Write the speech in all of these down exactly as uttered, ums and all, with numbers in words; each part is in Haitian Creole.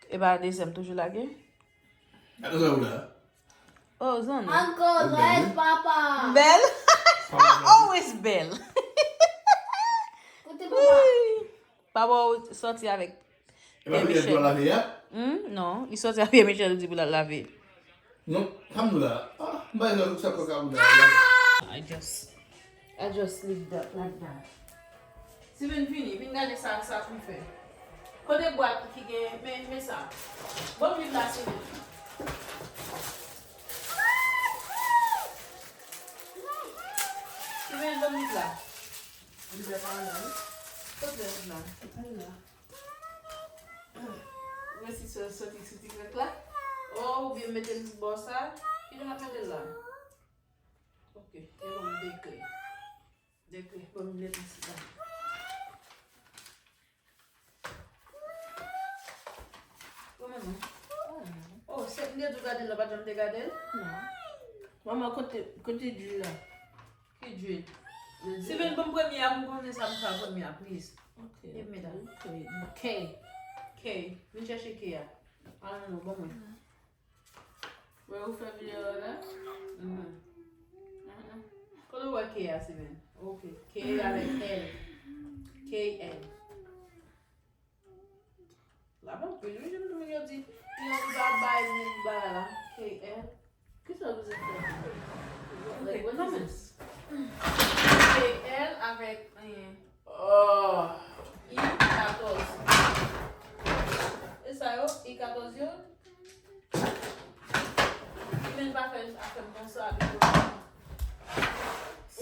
E pa dezyèm toujou lage? Gade sa ou la. Oh, zanmi. Uncle, where's Papa? Bèl. Always bèl. Kote Papa? Papa ou sòti avèk E pa Pierre Michel lave a? Hmm, non, li sòti avèk Pierre Michel, li di pou l al lave. Non, sa m di la. Ah, m bay sa sa pou ka pou la. I just, I just leave that like that. Steven, vini, vin gade sa, sa pou m fè. Kote bwat ki gen, men, men sa. Bon, vin la, Steven. Steven, bon, vin la. Li fè pa la, wi. Kote l la? Al la. Mwen si sou soti sou ti krèk la. Oh, oubyen mete l bò sa. Ki jan ap mete l la? Ok, e bon, de kle. De kle, bon, m mete l sou la. Kòman non? Oh, se m te di w gade l, ou pa janm te gade l? Non. Manman, kote, kote dri la? Ki dri? Steven, ban m premye a pou m konnen sa m fè premye a, please. Ok. Give me that. K. K. K. Vin chèche K a. I don't know, ban mwen. Wè ou fè videyo la? Mhm. Kote w wè K a, Steven? Ok. K avèk L. K L. La pa pil, wi, jan moun yo di. Yo di bye bye, di bagay la. K L. Kisa w bezwen fè? Like, what is this? K L avèk, eh, Oh. I katòz. E sa yo, I katòz yo? Steven pa fè afè m konsa avèk yo.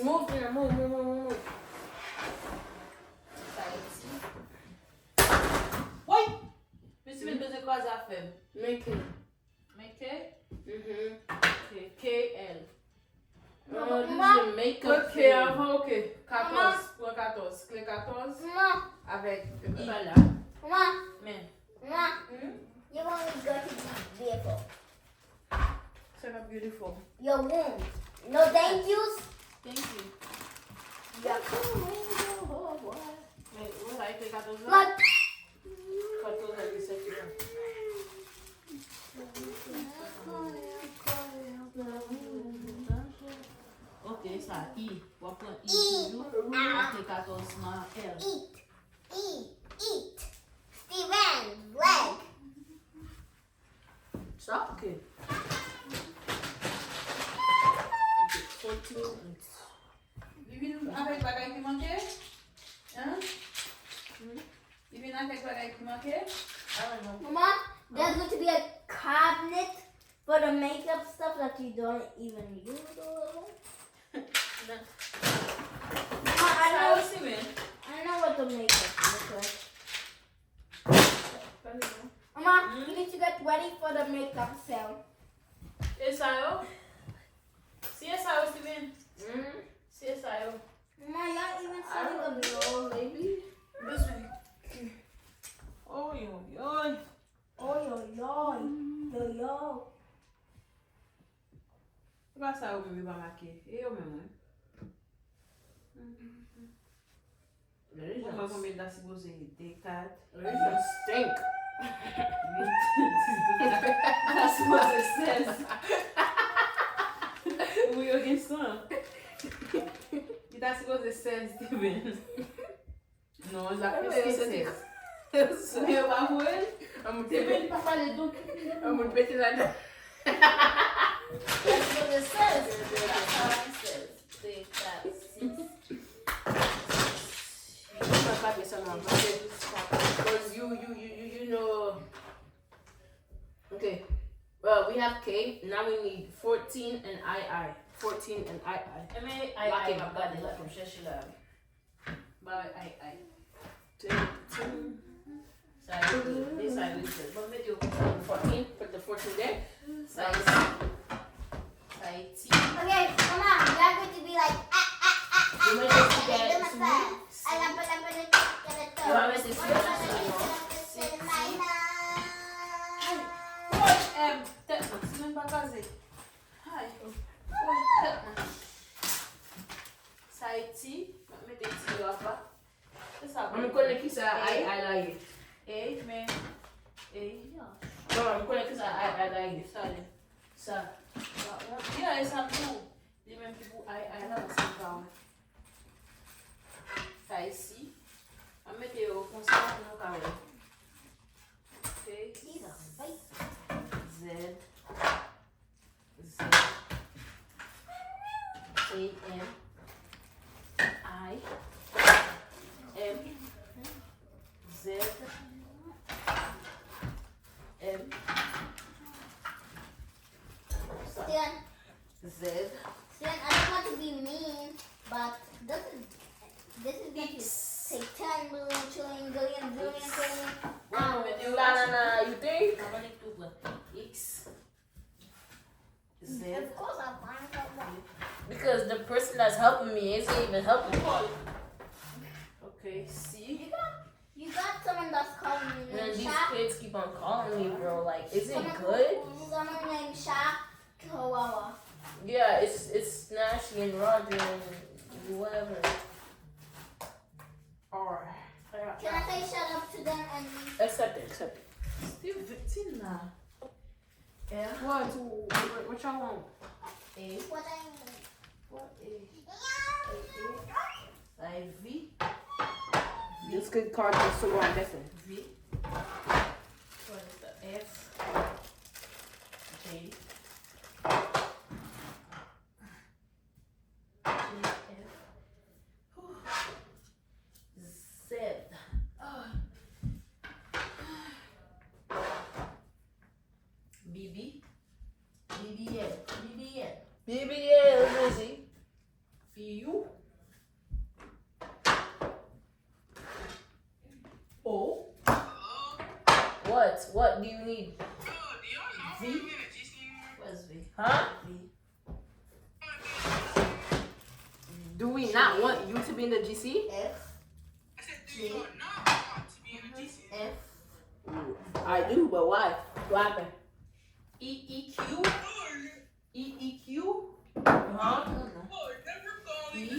Move, man, move, move, move, move. Sa iti. Woy! Men Steven bezwen kwaze afè m. Men K. Men K? Mhm. Ok, K L. Oh, this is a makeup Ok, thing. Avan, ok. Katòz, pran katòz. Kle katòz. Mama, Avèk I. Voilà. Men. Mama, Hmm? you want me to go to the vehicle? Set up beautiful. Your womb. No thank yous? Thank you. Yeah. Men, ou sa ekri katòz la? But Katòz la ki sèt la. Ok, sa I. W ap pran I toujou. Apre katòz la, L. Eat. Eat. Eat. Steven, leg. Sa, ok. Ok, fourteen. Li vin avèk bagay ki manke? Hein? Li vin avèk bagay ki manke? I don't know. Mama, there's going to be a cabinet for the makeup stuff that you don't even use. Non. Mama, I Sa know, osi, men. I know what the makeup looks like. Pale non. Mama, you need to get ready for the makeup sale. E sa yo? Si e sa yo, Steven? Mm. Si e sa yo? Mama, y'all even I selling don't the know, maybe. Bezwen. Oh, yo, yo. Oh, yo, yo, yo, yo. Se pa sa yo menm yo pa make. E yo menm, wi. Mwen mwen konbyen ta sipoze de kat. It just stink. Ta sipoze sèz. Wi, yo gen san. Li ta sipoze sèz, Steven. Non, la plis ke sèz. Men yo pa voye l. Steven pa pale donk. An moun pete ladan. Sa sipoze sèz. Sa va sèz. Se kat, sis. Mwen pa gen sa nan vante. Because you, you, you, you, you know. Okay. Well, we have K. Now we need fourteen and I I. Fourteen and I I. Enben, I I, m ap gade la, m chèche la. Ba, I I. Sa e, sa e, bon, mete yo konsa. Fourteen. Put the fourteen there. Sa e, sa e ti. Okay, come on. Y'all going to be like, ah, ah, ah, ah. Yo mete ti Like, bèl do my sou side. li. I love it, I'm gonna get it. Yo va mete sou li. My love. Woy, em, tèt mwen, si menm pa kaze. Ay, woy, tèt mwen. Sa e ti, m ap mete ti yo apa. Se sa. Mwen konnen ki sa I I la ye. A, men, A, ya. Non, m konnen ki sa I, I, I, sa ye. Sa. Sa, yeah, e sa m di w. Li menm ki pou I, I la, se pa wè. Sa isi. An mete yo konsa pou nou ka wè. Ok. Z. Z. A M. I. M. Z. M. Stian. Z. Stian, I don't want to be mean, but this is, this is going to take ten million, trillion, billion, zillion, trillion hours. Nah, nah, nah, you think? X. Z. Of course, I find out that. Because the person that's helping me isn't even helping me. Okay, C. You got, you got someone that's calling you. Man, these kids keep on calling me, bro. Like, is it good? Someone named Sha Kawawa. Yeah, it's, it's Snashy and Roger and whatever. R. Can I say shut up to them and leave? Accept it, accept it. Still fifteen now. Yeah. What? What, what y'all want? A. What I want? What A? A, A. Like V. This good card is so I'm guessing. V. What is the F? J. J, F. Whew. Z. Oh. B B. B B L. B B L. B B L, Lizzy. Fi ou. O. What? What do you need? V. Where's V? Huh? V. Do we not want you to be in the G C? F. J. F. I do, but why? What happened? E E Q. E E Q. Huh? E, E, E,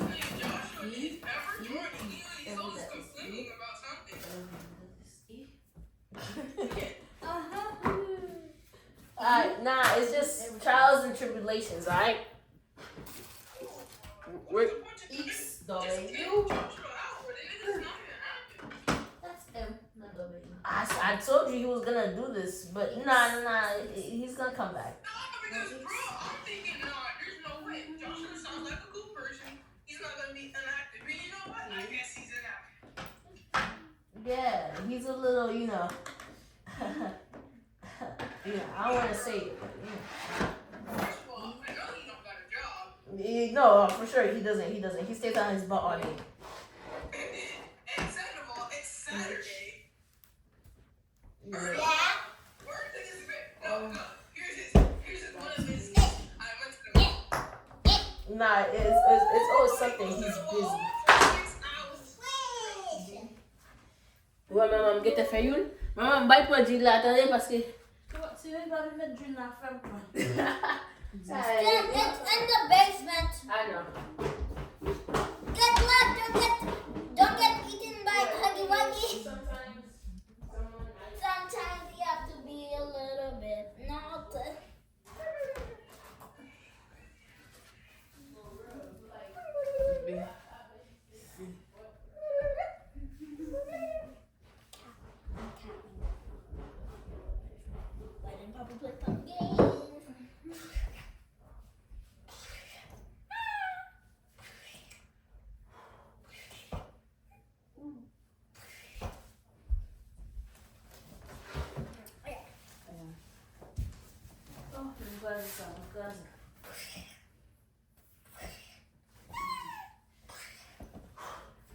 E. Uh, nah, it's just trials and tribulations, alright? We're X W. That's M, not W. I, s- I told you he was gonna do this, but nah, nah, nah, he's gonna come back. No, because, bro, I'm thinking, nah, there's no way. Joshua sounds like a cool person. He's not gonna be inactive. But you know what? I guess he's inactive. Yeah, he's a little, you know. Yeah, I don't wanna say it, but, you know. First of all, I know he don't got a job. Eh, no, for sure, he doesn't, he doesn't. He stays on his butt all day. And second of all, it's Saturday. Yeah. Work participant. No, no. Here's his, here's his, one of his, I went to the Nah, it's, it's, it's always something. He's busy. Wè, manman, m gentan fè youn. Manman, m bay pran djil la, tande, paske si youn pa vin met djil la, fè m pran. Still, it's in the basement. I know. Good luck, don't get, don't get eaten by Huggy Wuggy. Sometimes, someone, sometimes you have to be a little bit naughty.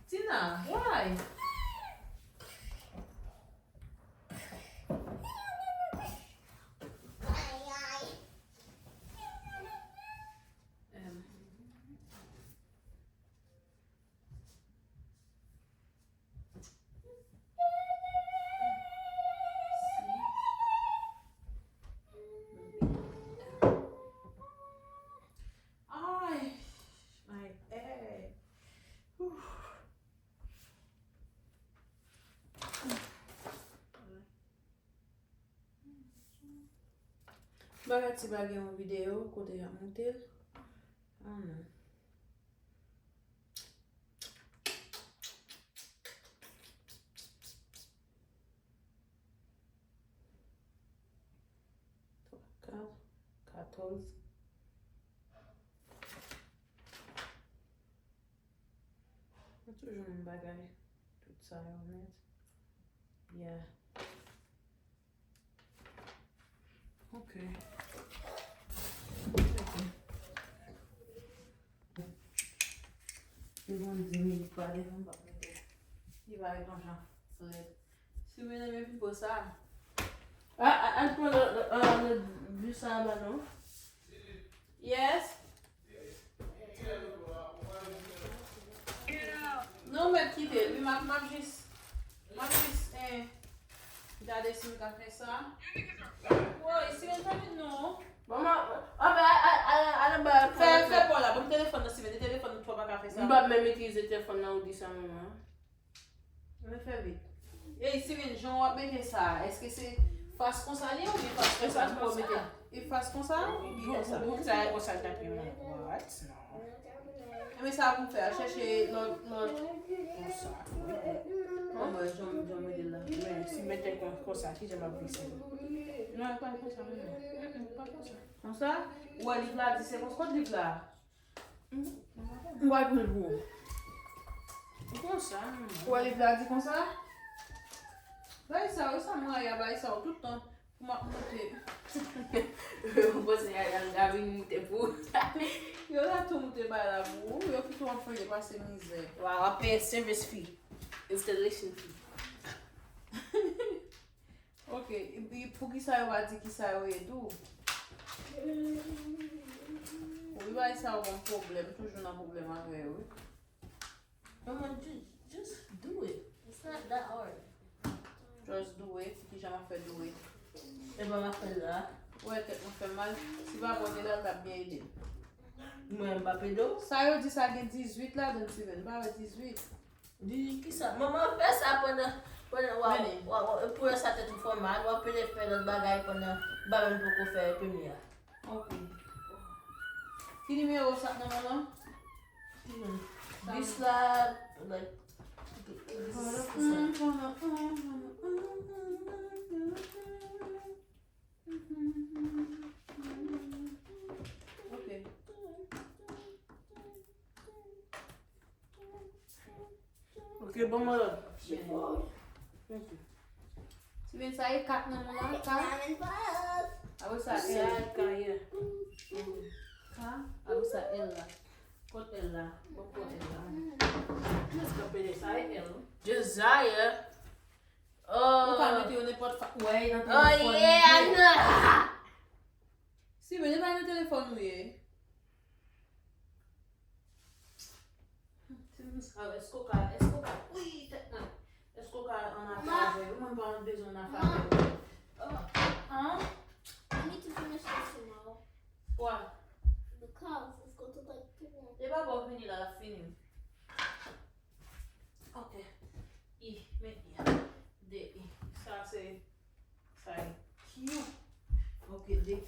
Tina, why? Ay, my head. Whew. Bagay ti bagay yon videyo kote y ap moute l. Ah non. Twa, kat, katòz. Mwen toujou menm bagay. Tout sa yo nèt. Yeah. Ok. Ok. Li gon dis minit pale, m p ap mete. Li va ret yon jan frèt. Si w renmen pipo sa. A, a, al pran lòt, lòt, lòt, lòt dis sa anba non. Yes. Non, mèt kite l. Wi, m ap, m ap jis, m ap jis, eh, gade si m ka fè sa. Woy, Steven, fè vit non. Bon, m a, a, a, a, a, a, a, fè, fè pa w la. Ban m telefòn nan, Steven. Telefòn nan, ou pa ka fè sa. M p ap menm itilize telefòn nan, ou di sa, manman. Mwen fè vit. Ey, Steven, jan w ap mete sa a, èske se fas konsa li ye oubyen fas konsa? Fas konsa. E fas konsa oubyen konsa? Bout sa e konsa l t ap ye, what? Non. Enben sa pou m fè a, chèche lòt, lòt. Konsa. Kòman jan, jan w mete l la? Men, si m mete kon, konsa, kijan m ap glise l? Non, e pa konsa, non. Mm, mm, pa konsa. Konsa? Ou wè liv la di se konsa, kot liv la? M pral pran l pou ou. Konsa, manman. Ou wè liv la di konsa? Bay sa yo, sa m rayi a bay sa yo tout tan pou m ap moute. Ou panse y a, y a, y a vin moute pou ou? Yo la tou moute bay la pou ou, yo ki tou ap fè yo pase mizè. Wa, w ap peye service fee, installation fee. Ok, epi poukisa yo pa di kisa yo ye tou? Wi, bagay sa yo ban m pwoblèm, toujou nan pwoblèm avè yo, wi. Manman, ju-, just do it. It's not that hard. Just do it. Kijan m ap fè do it? Epa m ap fè l la. Ou wè tèt mwen fè mal. Si papa w te la, l t ap byen ede m. Mwen, m p ap ede w. Sa yo di sa gen dizuit ladan l, Steven. M pa wè dizuit. Di kisa? Manman fè sa pandan, pandan w ap, w ap, w ap, pou sa tèt ou fè w mal, w ap pede fè lòt bagay pandan ba menm poko fè pèmi a. Ok. Ki nimewo sa k nan men w lan? Dis la, like, dis, dis la. Ok. Ok, bon, mwen la. Thank you. Steven, sa e kat nan men w la, K? Apre sa, L. Sa e K, yeah. K, apre sa, L la. Kot L la? Bon, kot L la? Jis kanpe de sa e L. Josiah. Ou ka mete yo nenpòt fa-, wè, nan telefòn. Oh, yeah, I know. Steven, e pa nan telefòn ou ye. Ti minis, èske w ka, èske w ka, wi, tèt mwen. Èske w ka ann afè avè yo? Mwen pa bezwen ann afè avè yo. An? I need to finish this tomorrow. What? Because it's going to take too long. E pa bò fini la, l ap fini. Ok. I, men I. De I. Sa se Sa e Q. Ok, de Q.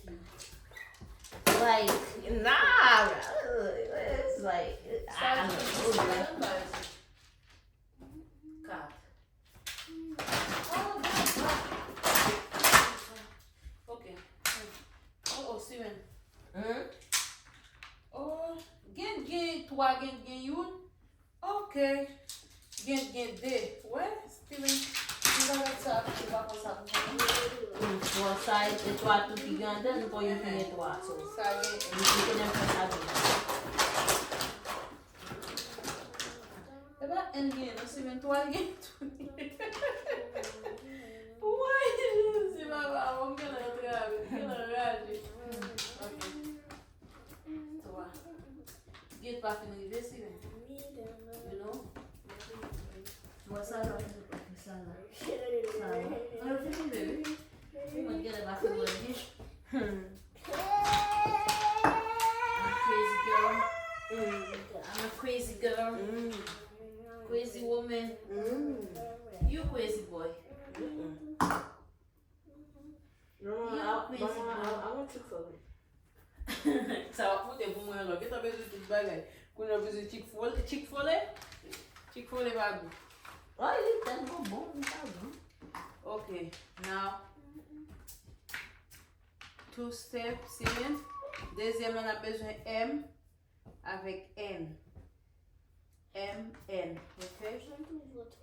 Like, nah, bro. It's like, I don't know, bro. Kat. Oh, God, God. Ok. Oh, oh, Steven. Hmm? Oh, gen, gen twa, gen, gen youn. Ok. Gen, gen de. Wè, Steven, m pa mèt sa, m pa konn sa pou mwen. Bon, sa e, e twa tou ki gen andan, nou konn youn ki gen twa, so. Sa gen. M te konn fè sa byen. E pa N gen, non, Steven, twa gen tou. Woy, Jezi, papa, bon, m genlè antre avè, m genlè anraje. Ok. Twa. Gate pa fin rive, Steven. You know? Bon, sa la, sa la. Sa la. An, yo fin rive, wi. Wi, mwen genlè pa fin rive. Hmm. I'm a crazy girl. Mm. I'm a crazy girl. Mm. Crazy woman. Mm. You crazy boy. Mm-mm. You crazy boy. Chick-fil-A. Sa w ap monte pou mwen lò. Gentan bezwen tout bagay. Kounye a bezwen Chick-fil-A. Chick-fil-A? Chick-fil-A pa gou. Oh, li tèlman bon, li pa gou. Ok, now, two step, si men. Dezyèm lan, n ap bezwen M avèk N. M N, ok?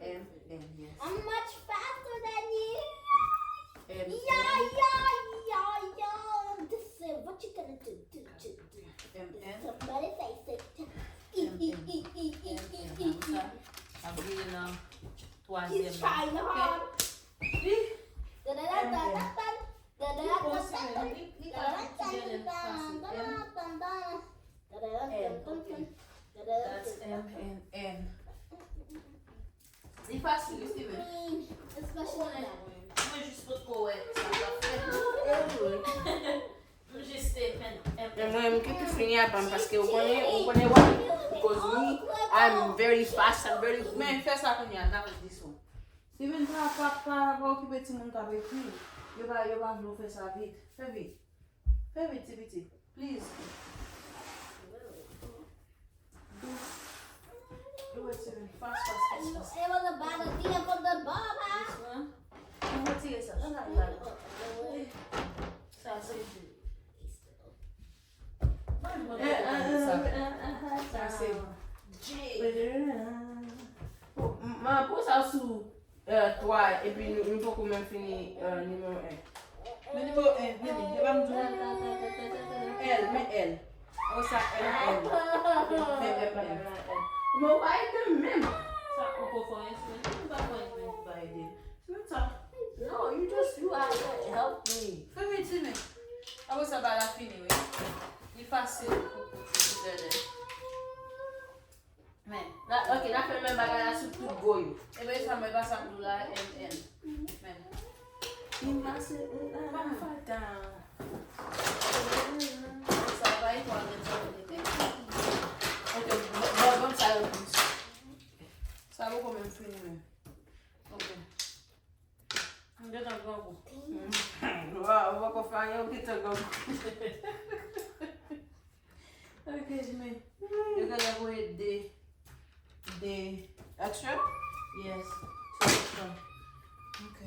M N, yes. I'm much faster than you. M N. Yeah, yeah, yeah, yeah. This is what you gonna do, do, do, do. M N. Somebody say, say, M N. M N. Apre sa, ap vire nan twazyèm. He's trying hard. Ok? Li M N. Li bon, se li, li ka fè ti dèyè fasil. M N. N, ok. That's M N N. Li fasil, wi, Steven. Ou konnen, mwen jis potko wè sa k ap fèt. M jis te M N N. Men mwen, m gentan fini a pa m, paske ou konnen, ou konnen why? Because me, I'm very fast, I'm very, men fè sa kounye a, that was this one. Steven, pa, pa, pa, pa okipe timoun k ap ekri. Yo pa, yo pa vle w fè sa vit. Fè vit. Fè vit, ti pitit. Please. Do. Do it, Steven. Fast, fast, fast, fast. It was a bad idea for the baba. This one. Nou retire sa. Sa, sa, sa. Mwen, mwen, sa. Sa, se J. Bon, m, m ap pran sa sou Euh, twa, epi nou, nou poko menm fini, euh, nimewo en. Men nimewo en, men li, li pa m di w. L, men L. Apre sa, M N. Men M N. Men w pa ede m menm. Sa, ou poko fè anyen, si men ou pa fè anyen, men ou pa ede m. Se menm sa. No, you just, you are, help me. Fè vit, si men. Apre sa, bagay la fini, wi. Li fasil pou, pou, pou, pou, Men, la, ok, n a fè menm bagay la sou tout go yo. Ebyen, sa mwen pa sa m di w la, M N. Men. Li mache, la, la, fata. Sa pa yi kwa gen sa mwen te. Ok, bon, bon, bon, sa yo plis. Sa poko menm fini, men. Ok. M gentan grangou. Waw, ou poko fè anyen, ou gentan grangou. Ok, men. Yo genlè voye de, de extra? Yes. Two extra. Ok.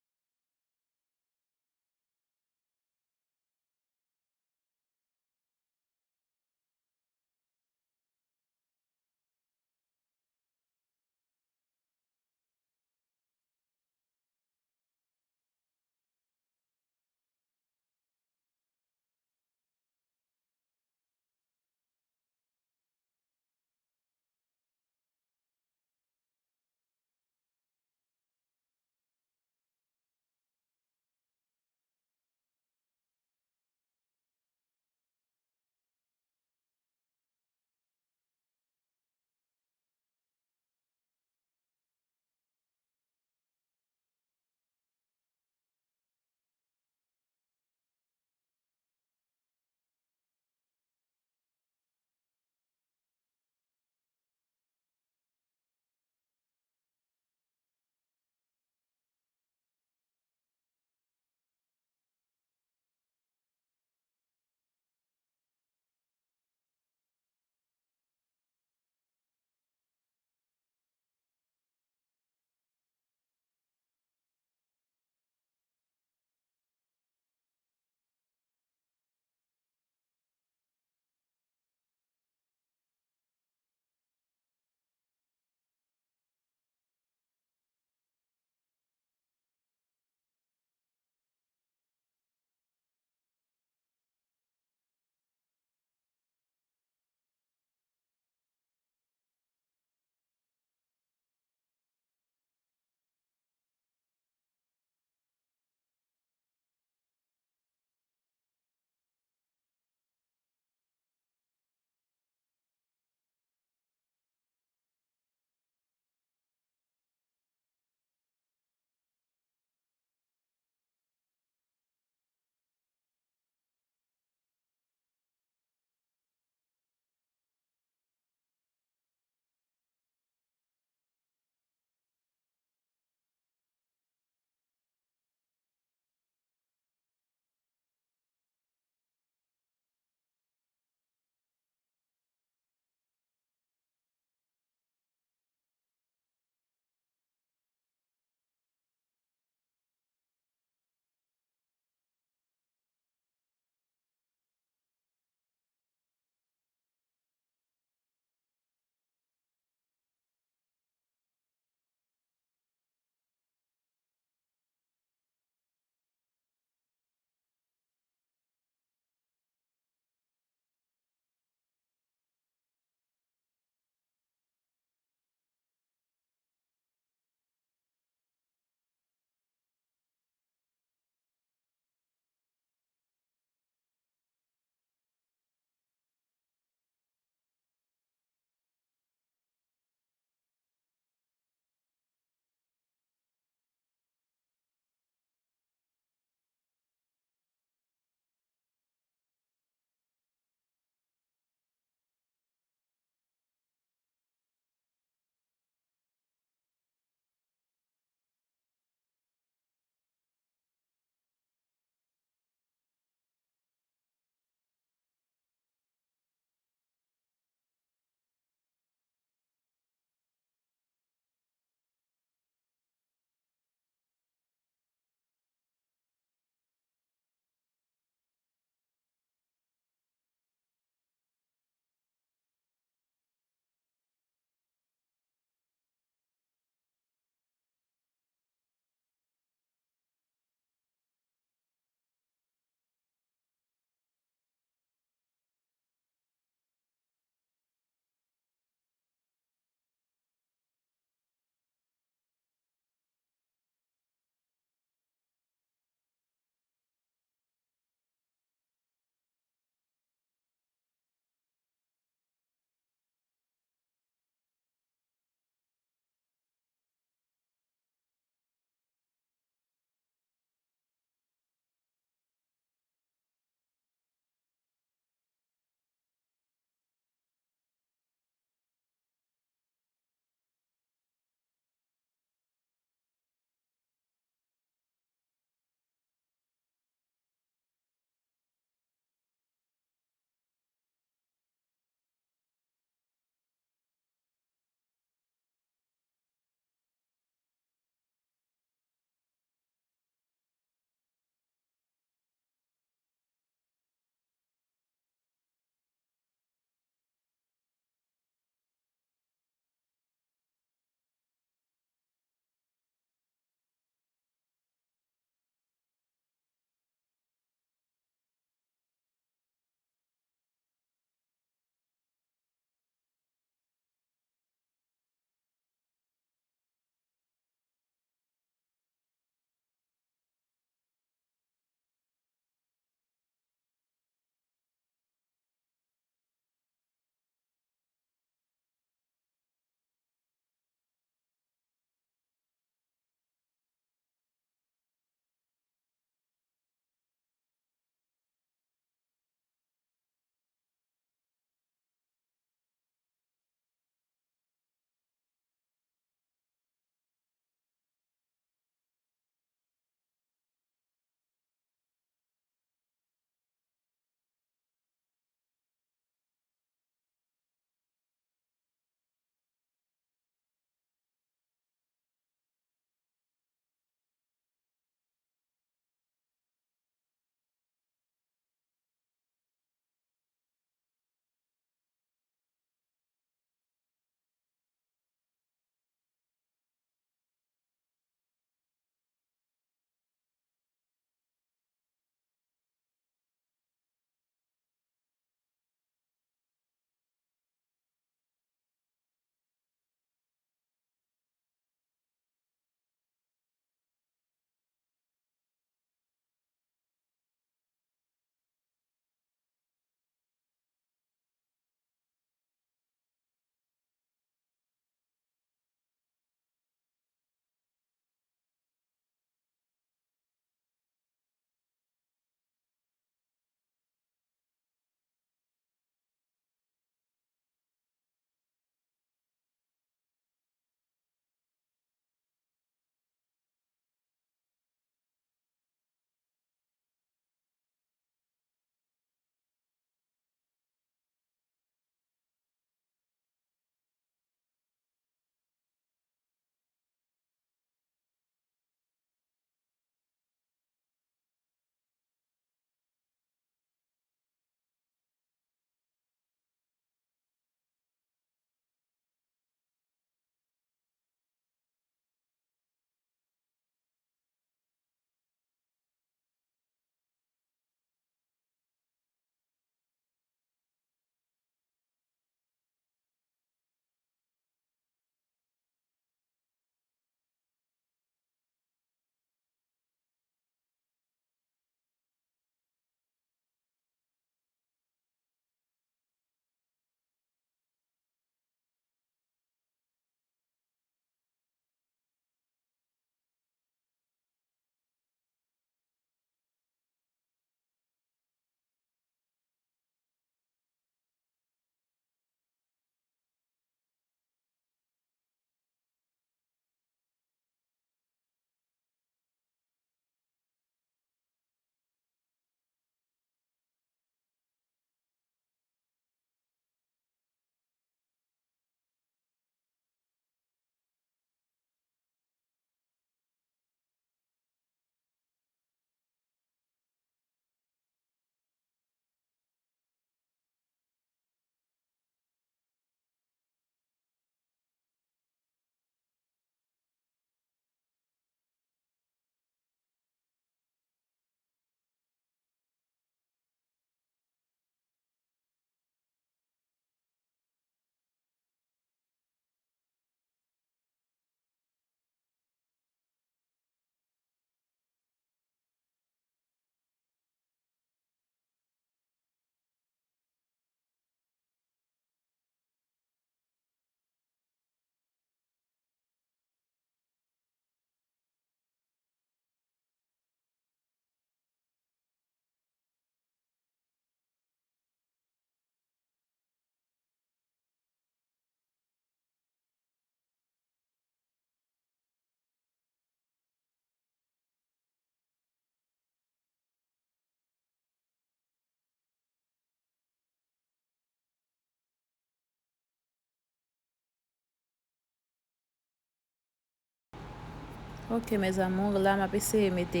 Ok, mes amours, la m ap eseye mete,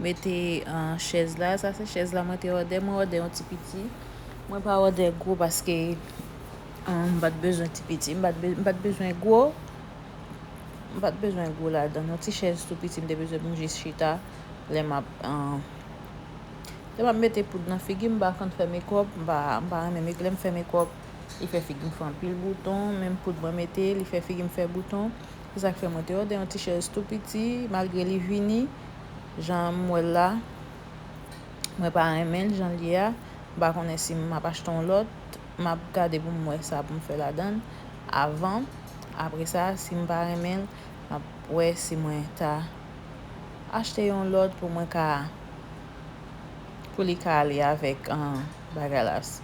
mete, ah, chèz la. Sa se chèz la mwen te òdè. Mwen òdè yon ti piti. Mwen pa òdè gwo paske, ah, m pa t bezwen ti piti. M pa t be-, m pa t bezwen gwo. M pa t bezwen gwo ladan. Yon ti chèz tou piti m te bezwen pou m jis chita lè m ap, ah, lè m ap mete poud nan figi m. M pa konn fè mekòp. M pa, m pa renmen mek-, lè m fè mekòp, li fè figi m fè anpil bouton. Menm poud mwen mete, li fè figi m fè bouton. Se sa k fè mwen te òdè yon ti chèz tou piti, malgre li vini, jan m wè l la, mwen pa renmen l jan l ye a. M pa konnen si m ap achte yon lòt. M ap gade pou m wè sa pou m fè ladan l avan. Apre sa, si m pa renmen l, m ap wè si mwen ta achte yon lòt pou mwen ka pou li ka ale avèk, ah, bagay la s-,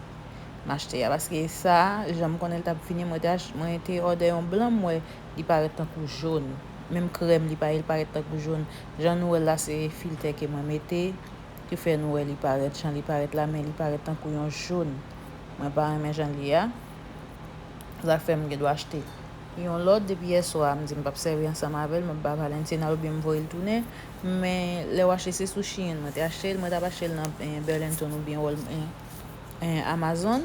m achte a. Paske sa, jan m konnen l t ap vini, mwen te ach-, mwen te òdè yon blan, m wè li parèt tankou jòn. Menm krèm li pa ye, li parèt tankou jòn. Jan nou wè l la, se filtè ke mwen mete, ki fè nou wè li parèt jan li parèt la, men li parèt tankou yon jòn. Mwen pa renmen jan l ye a. Sa fè m gen dwa achte yon lòt depi yèswa. M di m p ap sèvi ansanm avè l, m ap ba Valentina oubyen m voye l tounen. Men lè w achte se sou Shein mwen te achte l, mwen t ap achte l nan, eh, Burlington oubyen Wal-, eh, eh, Amazon.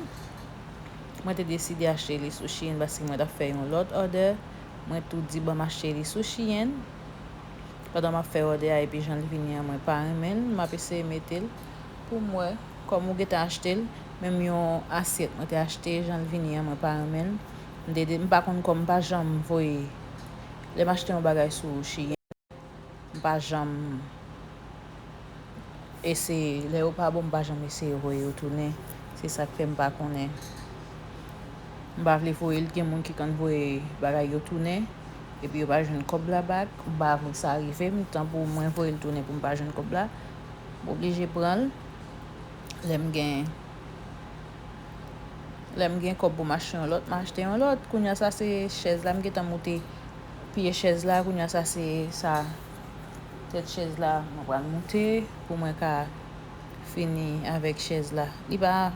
Mwen te deside achte li sou Shein paske mwen t ap fè yon lòt òdè. Mwen tou di ban m achte li sou Shein. Pandan m ap fè òdè a epi jan l vini an, mwen pa renmen l, m ap eseye mete l pou m wè. Kòm ou gentan achte l, menm yon asyèt mwen te achte, jan l vini an, mwen pa renmen l. M te, m pa konn kòm m pa janm voye. Lè m achte yon bagay sou Shein, m pa janm eseye, lè yo pa bon, m pa janm eseye voye yo tounen. Se sa k fè m pa konnen. M pa vle voye l, gen moun ki konn voye bagay yo tounen, epi yo pa jwenn kòb la back. M pa vle sa rive m, tanpri mwen voye l tounen pou m pa jwenn kòb la. M oblije pran l. Lè m gen, lè m gen kòb pou m achte yon lòt, m achte yon lòt. Kounye a sa se chèz la, m gentan moute pye chèz la. Kounye a sa se sa, tèt chèz la, mwen pral moute pou mwen ka fini avèk chèz la. Li pa,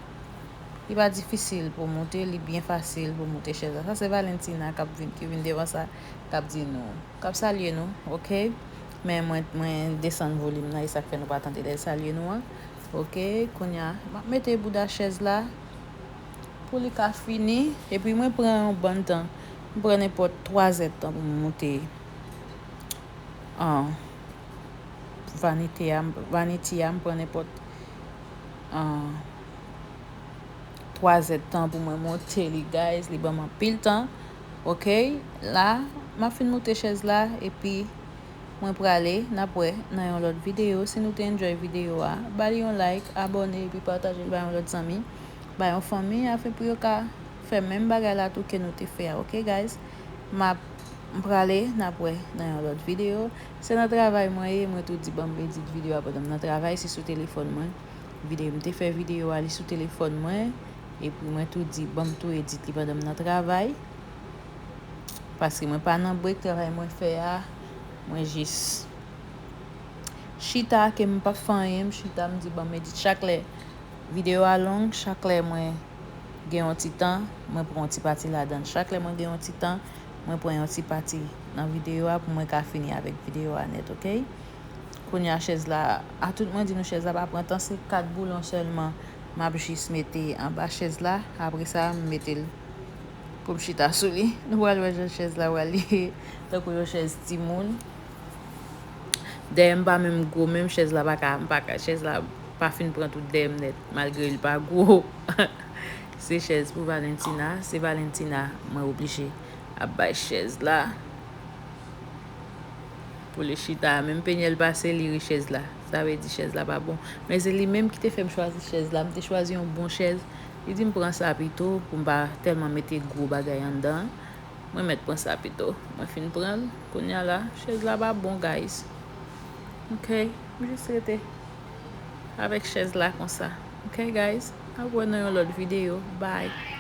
li pa difisil pou moute, li byen fasil pou moute chèz la. Sa se Valentina k ap vin, ki vin devan sa, k ap di nou, k ap salye nou, ok? Men mwen, mwen desann volim nan, e sa k fè nou pa tande lè l salye nou an. Ok, kounye a, m ap mete bouda chèz la pou li ka fini. Epi mwen pran yon bann tan. M pran nenpòt twa zèdtan pou m moute, ah, vanite a, vaniti a, m pran nenpòt, ah, twa zèdtan pou mwen moute li, guys. Li ban m anpil tan. Ok, la, m ap fin moute chèz la, epi mwen prale, n ap wè nan yon lòt videyo. Si nou te enjoy videyo a, ba li yon like, abòne, epi pataje l bay yon lòt zanmi, bay yon fanmi, afin pou yo ka fè menm bagay la tou ke nou te fè a, ok, guys? M ap, m prale, n ap wè nan yon lòt videyo. Se nan travay mwen ye, mwen tou di ban m edit videyo a pandan m nan travay, se sou telefòn mwen. Videyo, m te fè videyo a, li sou telefòn mwen, epi mwen tou di ban m tou edit li pandan m nan travay. Paske mwen pa nan break, travay mwen fè a, mwen jis chita, ke m p ap fè anyen, m chita, m di ban m edit. Chak lè videyo a long, chak lè mwen gen yon ti tan, mwen pran yon ti pati ladan l. Chak lè mwen gen yon ti tan, mwen pran yon ti pati nan videyo a pou mwen ka fini avèk videyo a nèt, ok? Kounye a chèz la, a tout mwen di nou chèz la pa pran tan, se kat boulon sèlman m ap jis mete anba chèz la. Apre sa, m mete l pou m chita sou li. Nou pral wè jan chèz la pral ye, tankou yon chèz timoun. Dèyè m pa menm gwo, menm chèz la pa ka, m pa ka, chèz la pa fin pran tout dèyè m nèt, malgre l pa gwo. Se chèz pou Valentina, se Valentina mwen oblije ap bay chèz la pou li chita. Menm penyèl pase, li ri chèz la. Sa vle di chèz la pa bon. Men se li menm ki te fè m chwazi chèz la. M te chwazi yon bon chèz. Li di m pran sa pito pou m pa tèlman mete gwo bagay anndan. Mwen mèt pran sa pito. Mwen fin pran l. Kounye a la, chèz la pa bon, guys. Ok, m jis rete avèk chèz la konsa. Ok, guys, n ap wè nan yon lòt videyo. Bye.